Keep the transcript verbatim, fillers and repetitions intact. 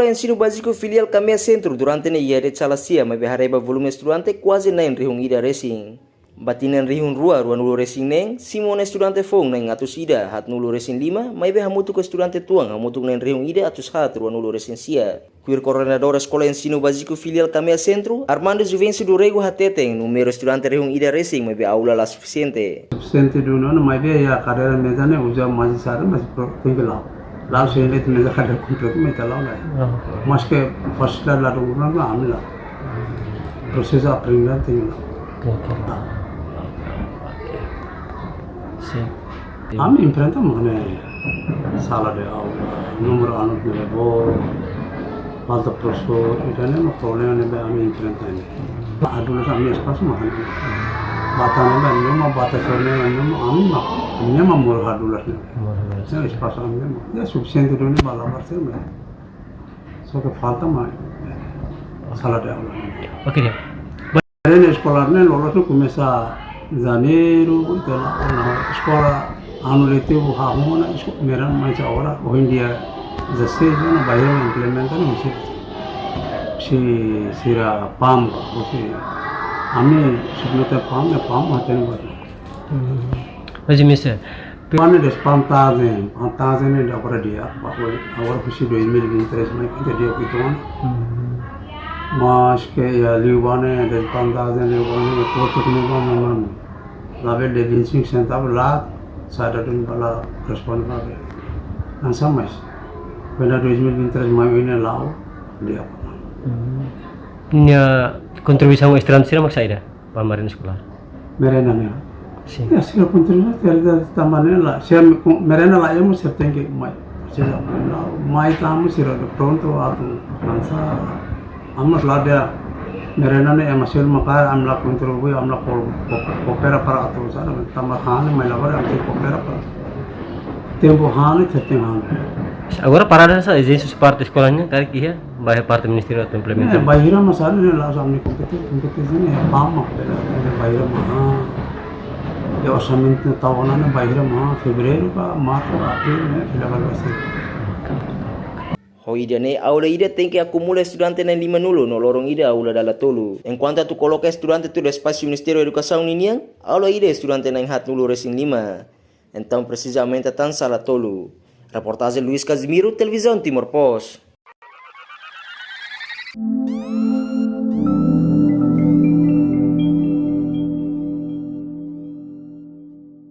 Ensinu báziku filiál Kamea Sentru durante ne'e iha de'it sala sia, maibé haree ba volume estudante kuaze na'in rihun ida resin. Ba tinan rihun rua ruanulu resin neen, simu ona estudante foun na'in atus ida haatnulu resin lima, maibé hamutuk ho estudante tuan hamutuk na'in rihun ida atus haat ruanulu resin sia. Tuir koordenadór Eskola Ensinu Báziku Filiál Kamea Sentru, Armando Juvencio do Rego hateten, númeru estudante rihun ida resin maibé aula la sufisiente. Sufisiente duni ona, maibé iha kadeira meza ne'e uza mais sara, mas pro-, tenke la'o. La'o se ne'e meza kadeira kompletu, mas ita la'o lae. Ah, oke. Maske fasilidade la dun ona, ami la'o. Prosesu aprende tenke la'o. Oke. Ah. Oke. Sin. Ami enfrenta mak ne'e sala de aula, númeru alunu ne'ebé boot, falta profesór, ida-ne'e mak problema ne'ebé ami enfrenta ne'e. Hadulas ami espasu mak ne'e. Bata ne'ebé ne'e mak, bata sore ne'ebé ne'e mak, ami mak, ami mak moru hadulas ne'e. Moru hadulas. Ne'e espasu ami ne'e mak. Ya sufisiente duni ba labarik sira mak. Só ke falta mak sala de aula. Oke, di'ak. Merenda eskolár ne'e loloos ne'e komesa Janeiru, ita la'o ona eskola anu letivu hahú ona, esko-, merenda mai agora, hoje em dia dezasseis ona, bainhira implementa ne'e, husi, husi sira PAM, husi ami submete PAM, ne'e PAM hatene ba. Hmm. Mas, mister, Pane de pantajen, pantajen ne'e agora di'ak, ba, agora husi dois mil e vinte e três mai ita di'ak uitoan. Hmm. Maske iha liu ba ne'e, de pantajen liu ba ne'e, kotuk ne'e ba ne'e, man. Labele de vinte e cinco centavos la, saida duni ba la responde ba be. Hanesan mais. Kuandu dois mil e vinte e três mai ne'e la'o, di'ak. Hmm. Nia kontribuisaun estranjeira mak saida? Ba merenda eskolár. Merenda ne'e. Sin. Ya, sira kontinua, sira da tama ne'e la. Sira me-, ko-, merenda la, ema sira tenke mai. Sira mai la, mai tama sira de pronto atu lansa. Amas la dia merenda ne'e ema sira makar, ami la kontribui, ami la ko-, ko-, koopera para atu sara, tama hane mai la bara, ami koopera para. Tempu hane, terteng hane. Agora parada sa eziste parte eskola nian, karik iha, ba parte ministériu atu implementa. Eh, bainhira mak sira ne'e la sa ami kompete-, kompetisi ne'e, PAM mak, bele, bainhira mak, ah, ya orsamentu tau ona ne'e, bainhira mak, fevereiru ka, marsu ka, abril ne'e, fila bal basi. Ho ida-ne'e, aula ida tenke akumula estudante na'in limanulu no loron ida aula dala tolu. Enkuantu atu koloka estudante tuir espasu Ministériu Edukasaun ninian, aula ida estudante na'in haatnulu resin lima. Entaun presiza aumenta tan sala tolu. Reportajen Luis Casimiro, Televizaun Timor Post.